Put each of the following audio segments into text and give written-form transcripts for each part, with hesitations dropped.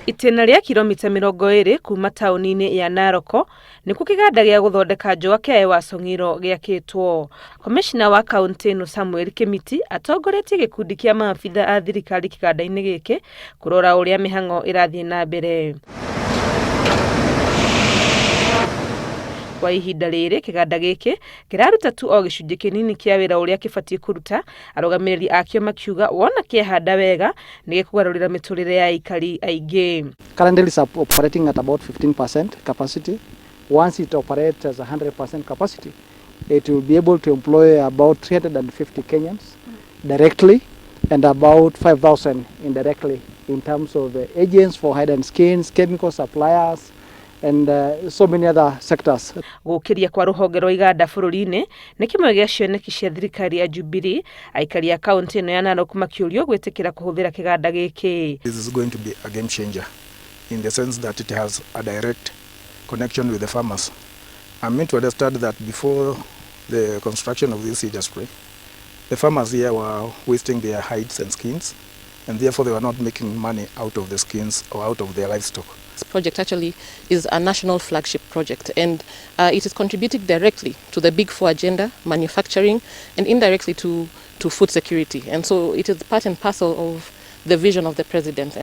Itĩna rĩa kilomita 20 kuma taũni-inĩ ya Narok nĩkuo kĩganda gĩa gũthondeka njũa kĩa Ewaso Ng'iro gĩakĩtwo. Komishina wa kaũntĩ ĩno Samuel Kĩmiti atongoretie gĩkundi kĩa maabitha a thirikari kĩganda-inĩ gĩkĩ kũrora ũrĩa mĩhang'o ĩrathiĩ na mbere. Kwa ihinda rĩrĩ kĩganda gĩkĩ kĩraruta tu o gĩcunjĩ kĩnini kĩa wĩra ũrĩa kĩbatiĩ kũruta, arũgamĩrĩri akĩo makiuga wona kĩehanda wega nĩ gĩkũgarũrĩra mĩtũrĩre ya aikari aingĩ. Currently it's operating at about 15% capacity. Once it operates as 100% capacity, it will be able to employ about 350 Kenyans directly and about 5,000 indirectly in terms of agents for hide and skins, chemical suppliers, and so many other sectors. Gũkĩria kwa rũhonge rwa iganda bũrũri-inĩ nĩ kĩmwe gĩa cioneki cia thirikari ya Jubilee, aikari a kaũntĩ ĩno ya Narok makĩũrio gwĩtĩkĩra kũhũthĩra kĩganda gĩkĩ. This is going to be a game changer in the sense that it has a direct connection with the farmers. I'm meant to understand that before the construction of this industry, the farmers here were wasting their hides and skins, and therefore they were not making money out of the skins or out of their livestock. This project actually is a national flagship project, and it is contributing directly to the Big Four agenda, manufacturing, and indirectly to food security. And so it is part and parcel of the vision of the president.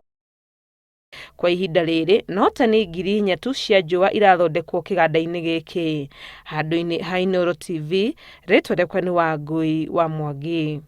Kwa ihinda rĩrĩ no tani 4,000 tu cia njũa irathondekwo kĩganda-inĩ gĩkĩ. Handũ-inĩ ha Inooro TV, rĩtwa rĩakwa nĩ Wangui wa Mwangi.